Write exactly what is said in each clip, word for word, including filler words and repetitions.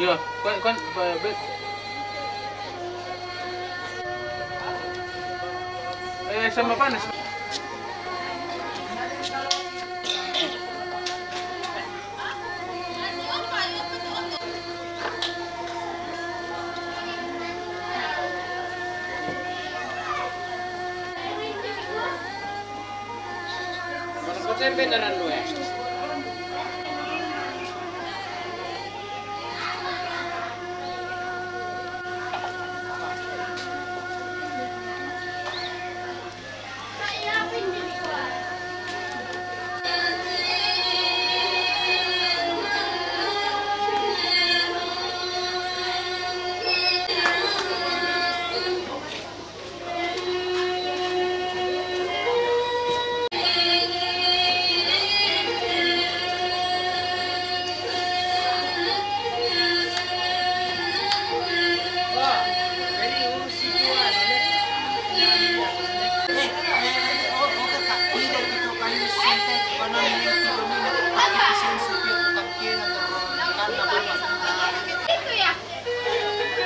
Yo, kuan, kuan, ba, be. Eh, sama panas.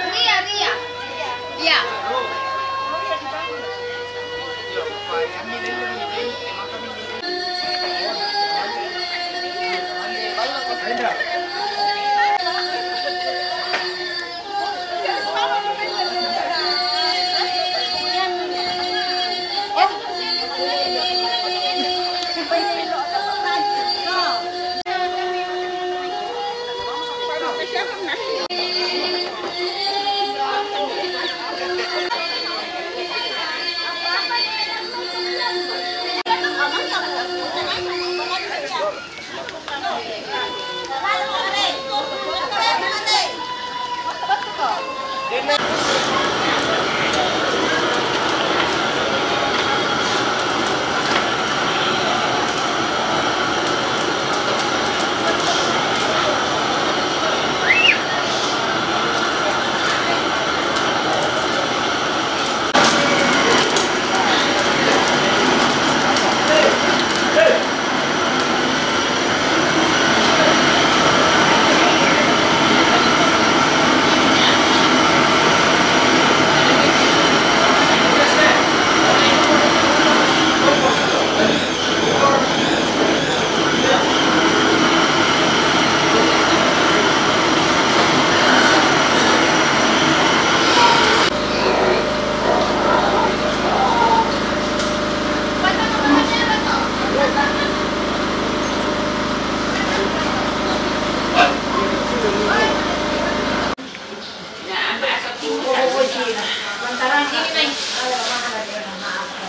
Ria, Ria. Iya.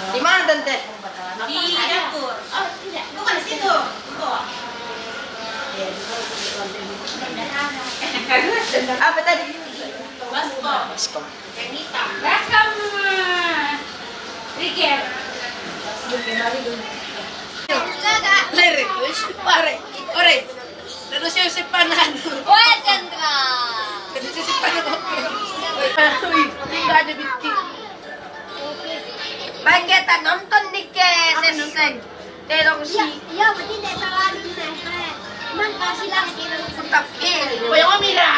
Di mana, Tante? Di dapur. Oh, tidak. Bukan di situ. Di bawah. Apa tadi? Baskom. Baskom. Yang hitam. Baskom. Riker. Lere. Ore. Ore. Terus siya si Panan. Wah, Chandra. Terus siya si Panan. Uy, tinggal ada bitti. Baik kita nonton nih, ke seseng. Terus si. Iya, berarti dia salah di seseng. Cuman kasih lah. Tapi, Kuya Omira.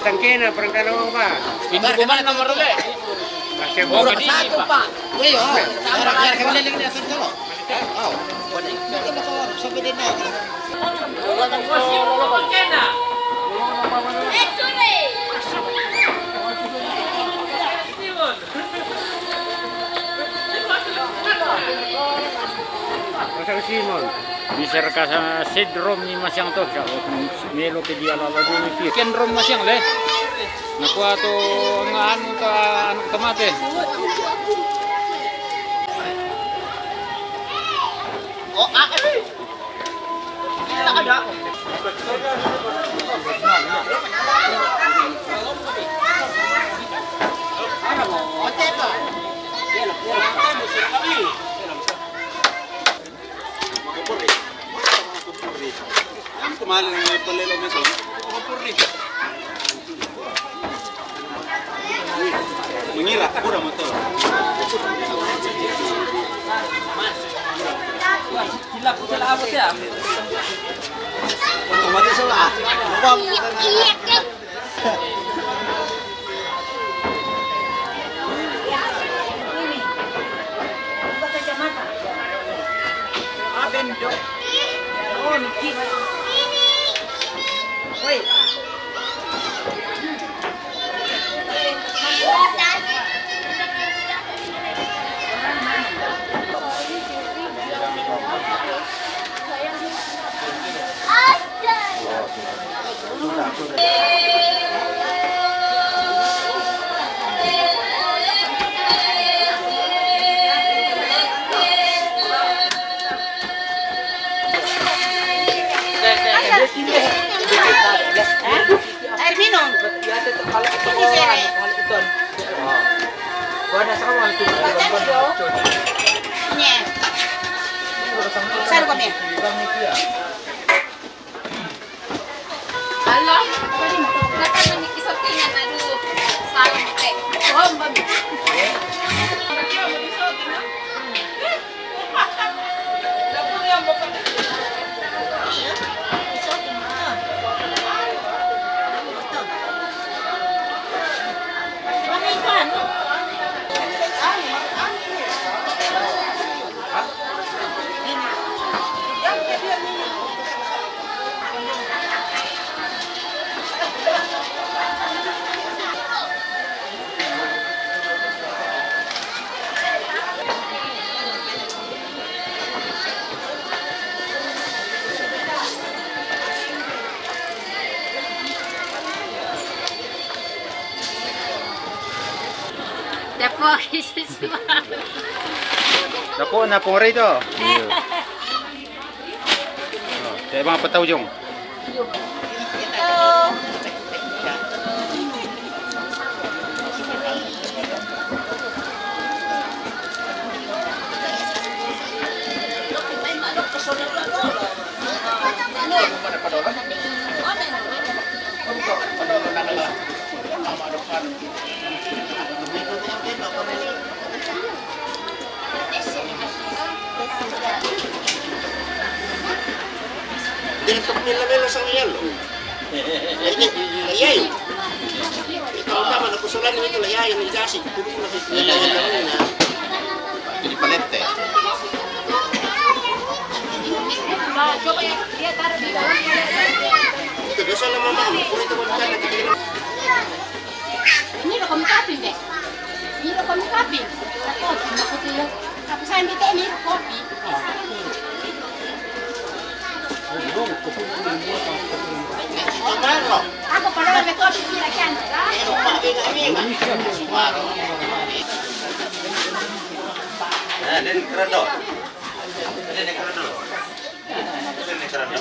Tangkena perangkat apa? Pintu kuman nomor dua. Masih. Oh, satu, Pak. Iya, iya. Kami liling di atas dulu. Oh, boleh. Kita bakal sampai di naik. Masang Simon. Bisa reka sa sidrom ni Masiang to, sa melo ke dia lalo dulu pi. Ken rom Masiang le. Nakuha to nga anu ta, anu ta mate. Oh, ah, eh. Kita ada. Mengira, pura motor. Hilap, hilap apa ya? Otomatis lah. Iya, iya, kan. Air minum. Ini sini. Buana sama itu. Nye. Saru kami. Halo. Kata nang ikisortingan, aduh. Salah, eh. Bohong, Bang. Naku, na pungari to. Te ba pataw jong. Dito ko nila melo sa ngayon, lo. Ay, ay, ay. Ito ang tama, nakusulan nito, ay, ay, ang jasi, tulog na, tulog na, tulog na. Pinipalete. Ito, doon sa naman, ma'am. Puro ito, ma'am, dyan, nakikita. Mira, kami kapin, be. Mira, kami kapin. Ako, ako, ako, ako, ako, ako, ako, ako, Ako pala, may kopi sila dyan, di ba? Ayan, din, grado. Ayan, din, grado. Ayan, din, grado.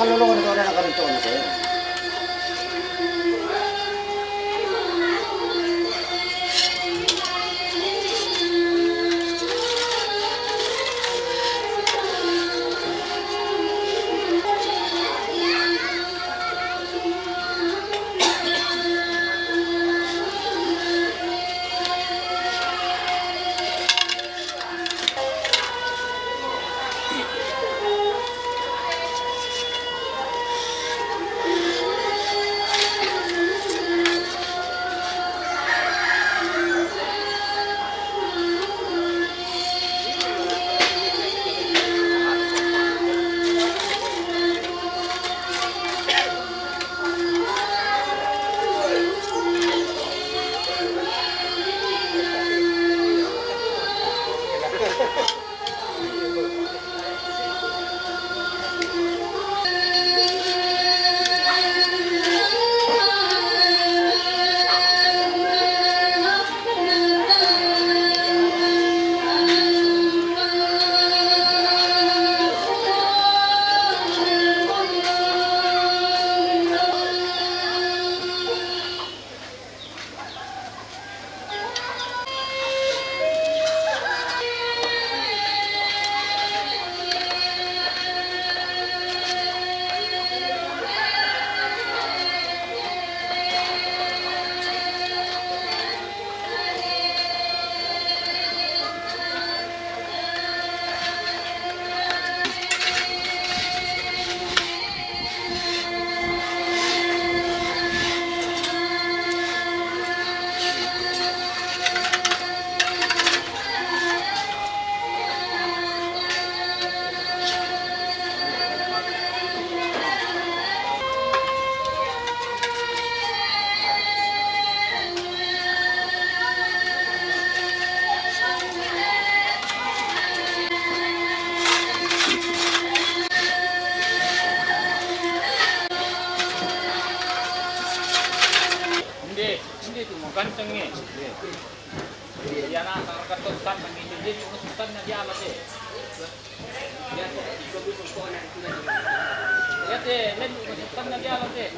Kaloloko na to, na karinto na to. Hindi, hindi ito, magantang eh. Hindi. Yan na, sa karkatong saan, nandito din, yung saan na diyan, eh. Yan, eh, len, yung saan na diyan, eh.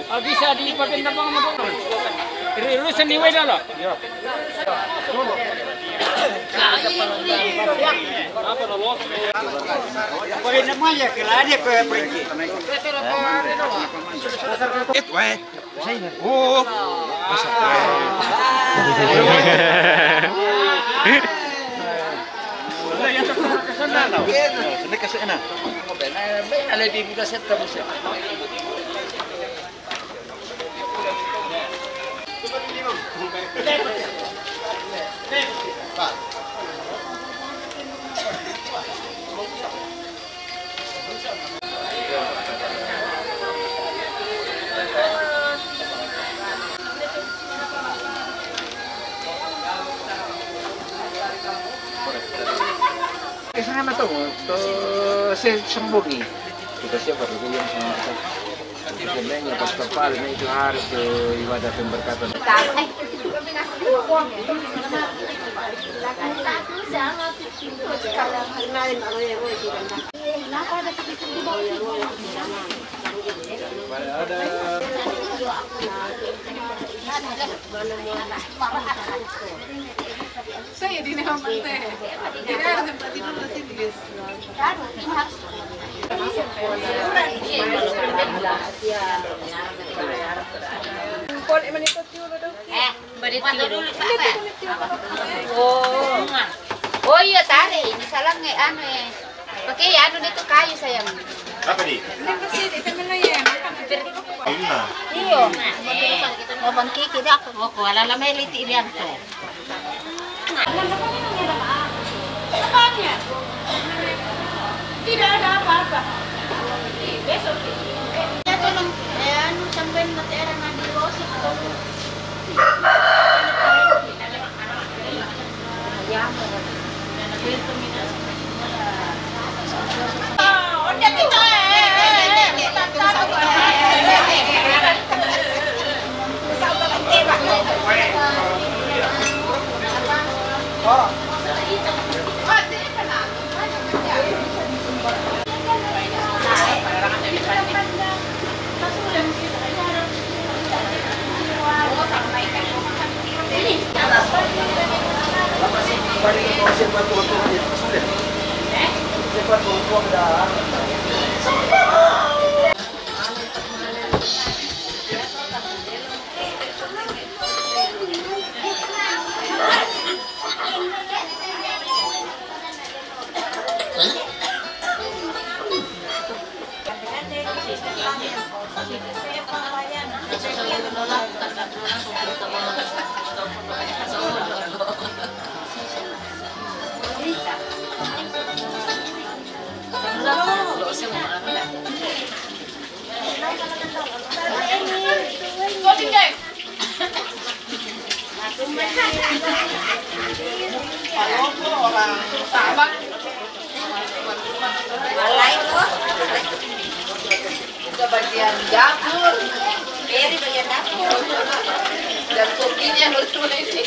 Ah, bisa di papel na bang mo doon. Ri-, rusan ni Wai dolo. Pwede naman yan, kailangan niya, Kuya Frankie. Ito eh. Oh. Wala yan sa professional, no? Hindi kasi, ano. May alay, bibigla siya, tapos siya. Kasi nga na to, to, si Sambungi. Kita siya, pati ko yung sa mga ito. Kasi na yung Pastor Pal, na ito harus to ibadah pemberkatan. Saya di Neomante. Tidak ada tempat tidur di sini, guys. Boleh menitip dulu dong. Eh, boleh tidur. Oh. Oh iya, tarik ini salah nge anu eh. Pakai anu itu kayu, sayang. Apa di? Ini pasti di temen ya, makan. Ini. Iyo. Mau bangkiki dah. Oh, kuala lama liti biar tu. Tidak ada apa-apa. Besok. Ya, tolong, eh, anu, sampai mati orang mandi, gosip, tolong. Kita bagian dapur. Mary bagian dapur. Dan kokinya lucu ini.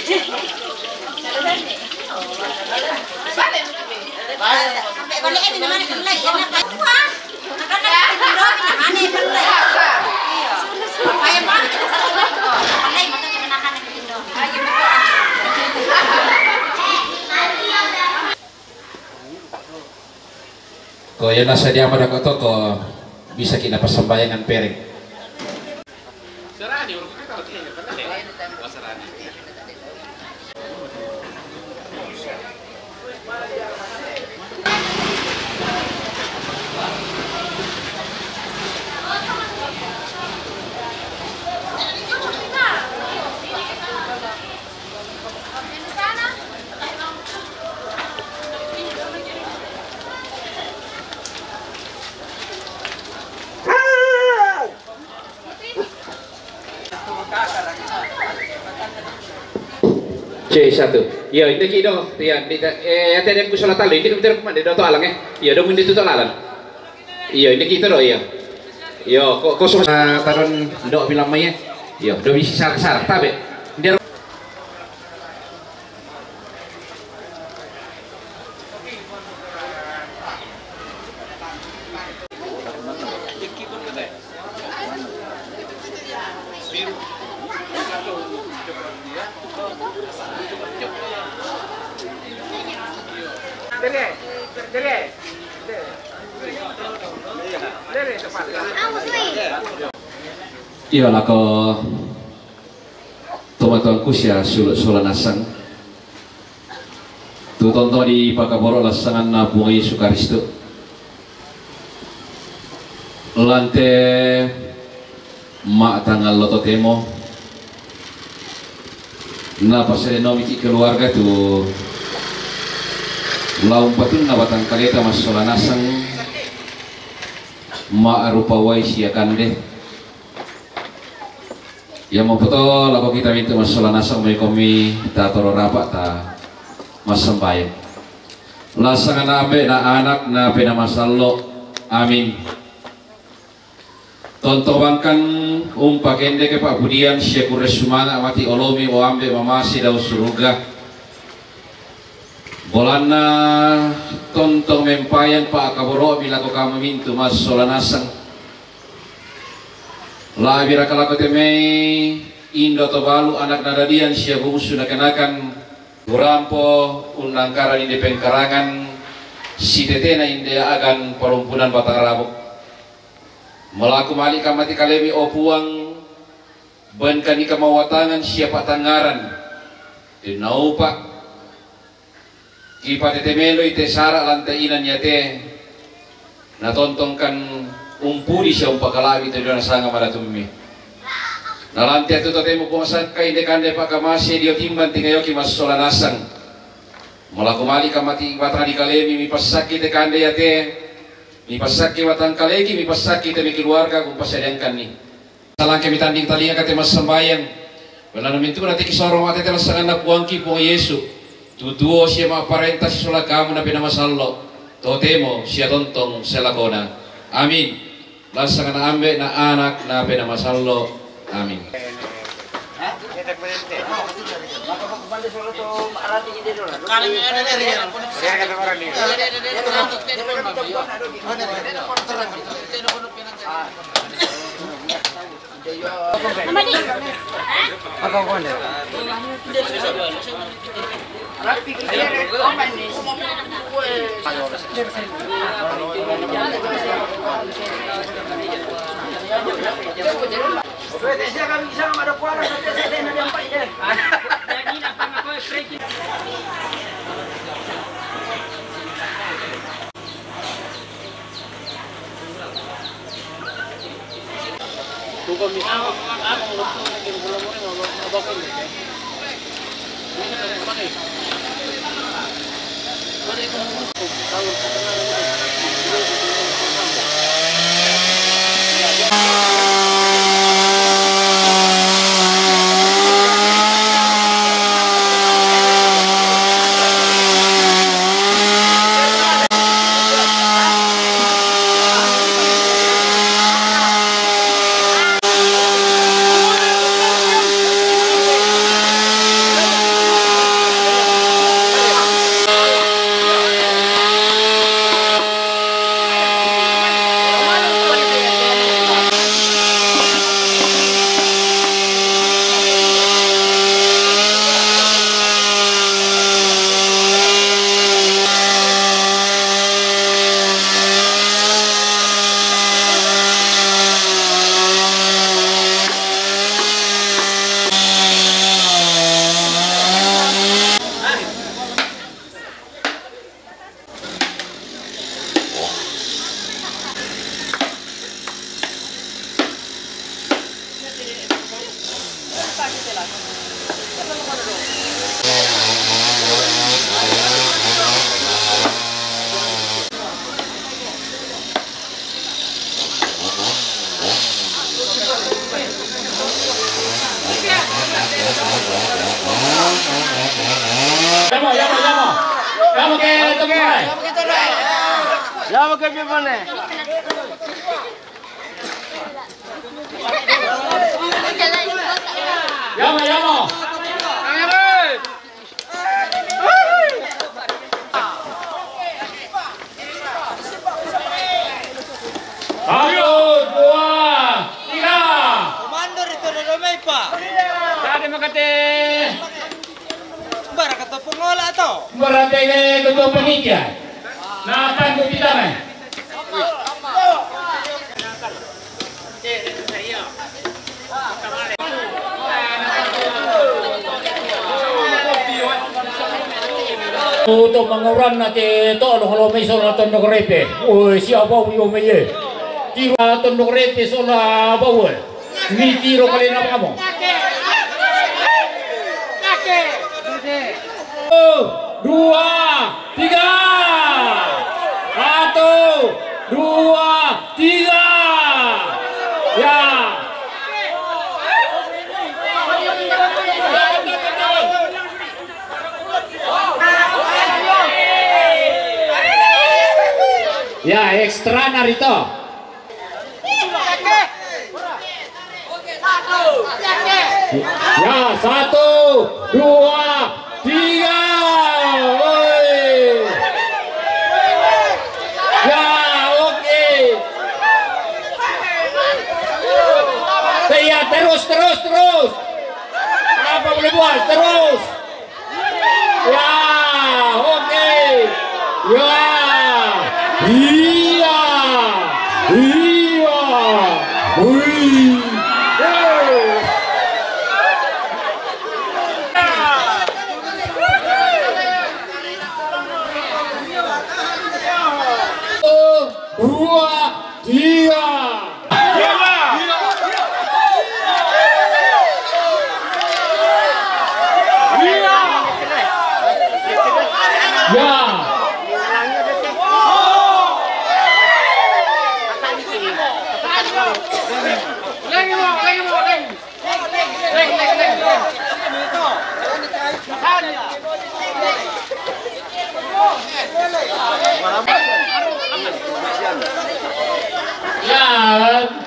Balik, Mami. Sampai balik ini mana kena ya? Wah. Ko iya nasa diama dako to ko bisa kina pasambayangan pereng. C satu. Iyo, indaki do. Iyo, di ta-, eh, ate den ku sola talu, indaki do mintero kumande do to alang, eh. Iyo, do mundi tu to lalan. Iyo, indaki tu do, iyo. Iyo, ko, ko so-, ah, taron do bilang mai, eh. Iyo, do bisi sar-sar, tabe. Ndero. Iyo, lako tomatuangku sia sula-, sola nasang. Tu tonto di pakaboro lasanganna Puang Yesu Karisto. Lante matangallo totemo. Napasedenomiki keluarga tu lao umpatunna batang kaleta massola nasang ma'rupa wai sia kande. Iya mopoto lako kita mintu massola nasang, mai komi tatoro rapa ta massambayang. Lasanganna Ambe na Anak na Penaa Masallo. Amin. Tonto bangkang umpakendeke pa'pudian sia kurre sumanga' mati olomi, o Ambe mamase dao suruga. Bolanna tontong mempayan pa'kaboro'mi lako kami mintu massola nasang. La'biraka lako te mai indo to balu, anak nadadian sia bungsu nakanakan, Kurampo unnangkaran inde pengkarangan, sitetena inde agan palumpunan Batang Rabo. Melaku mali' kamma ti kalemi, o Puang, bangkani kamauatangan sia pa'tangngaran, den naupa' kipatete meloi te sara' lan te inan iate, natontongkan umpudi sia umpakala'bi' te diona sanga madatummi. Na lan te atu totemo Puang sakka inde kande pa'kamase dio timbang tingayoki massola nasang. Melaku mali' kamma ti batang di kalemi, mipassakki te kande iate, mipassakki batang kaleki, mipassakki te mai keluarga kumpasadiangkanni. Salangke mitanding talingaka te massambayang. Belanna mintu'na te kisorong ate te lan sanganna Puangki Puang Yesu, tu tuo sia ma'parenta sisola Kamu Napena Masallo', totemo sia tontong selakona. Amin. Lan sanganna Ambe', na Anak, Napena Masallo'. Amin. Yamo, yamo, yamo. Yamo ke, yamo ke. Yamo ke, yamo ke. Yamo, yamo. Satu, dua, tiga. Komando ri Todoromai, Pak. Tadi makate. Baraka to pengola to. Berarti ketua panitia. Nah, tangguh kita, men. Untuk manguranna te to lo halo mai sola Tondok Repe. Oi, sia bau io mai e. Tiro Tondok Repe sola bau e. Mi tiro kalena mamo. Satu, dua, tiga. Satu, dua, tiga. Ya. Ya, ekstra narito. Ya, satu, dua, tiga. Oi. Ya, oke. Iya, terus, terus, terus. Apa boleh buat? Terus. Ya. Ya,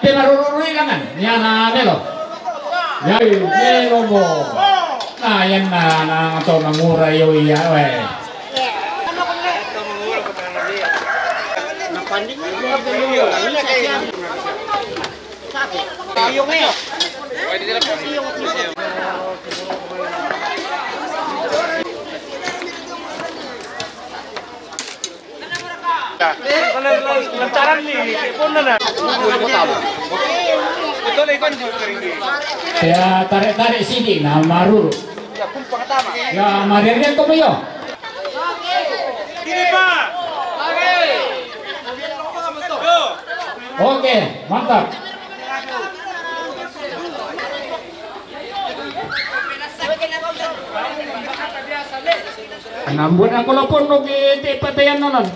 te maruru-ruru ilangan. Ya, na melo. Ya, melo mo. Na, yan na, na, to na mura yo iya, we. Lantaran ni, pun na. Ya, tarik-tarik sini, na maruru. Ya, marian ko yo. Ini, Pak. Yo. Oke, mantap. Nambut aku lopon no ki te patayan nanan.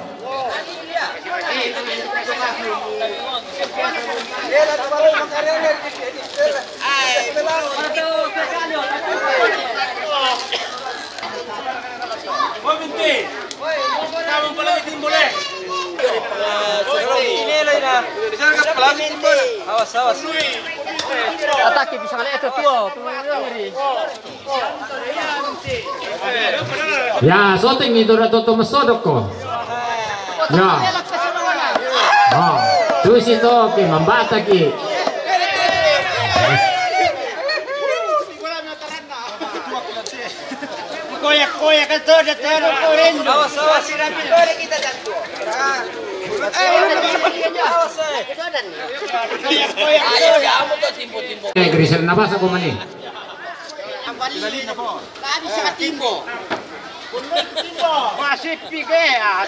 Awas, awas. Atake bisa ngale itu tuo, tuo ngeri. Ya, soting itu ra toto mesodok ko. Ya. Ah, tusi to ke mambata ki. Koyak-koyak itu ada terus korin. Awas, awas. Eh, awas, eh. Koyak-koyak itu. Eh, grisel nabasa ko mani. Tadi sa timbo. Masih pige, ah.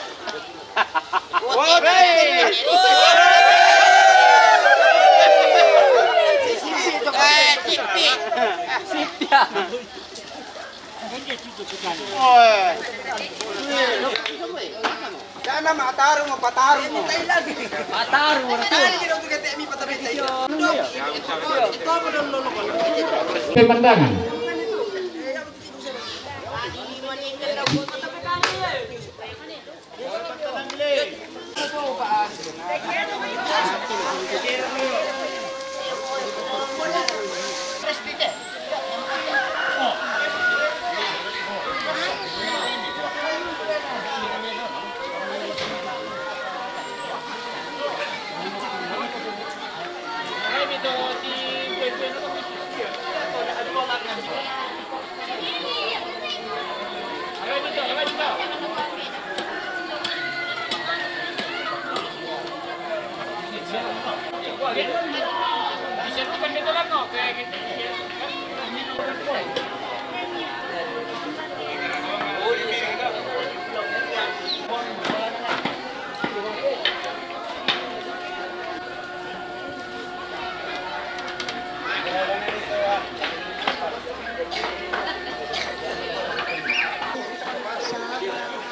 Sana mataru mo, pataru mo. Pataru mo. Pemandangan.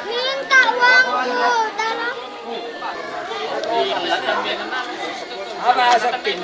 Minta uangku, tolong. Apa sakit?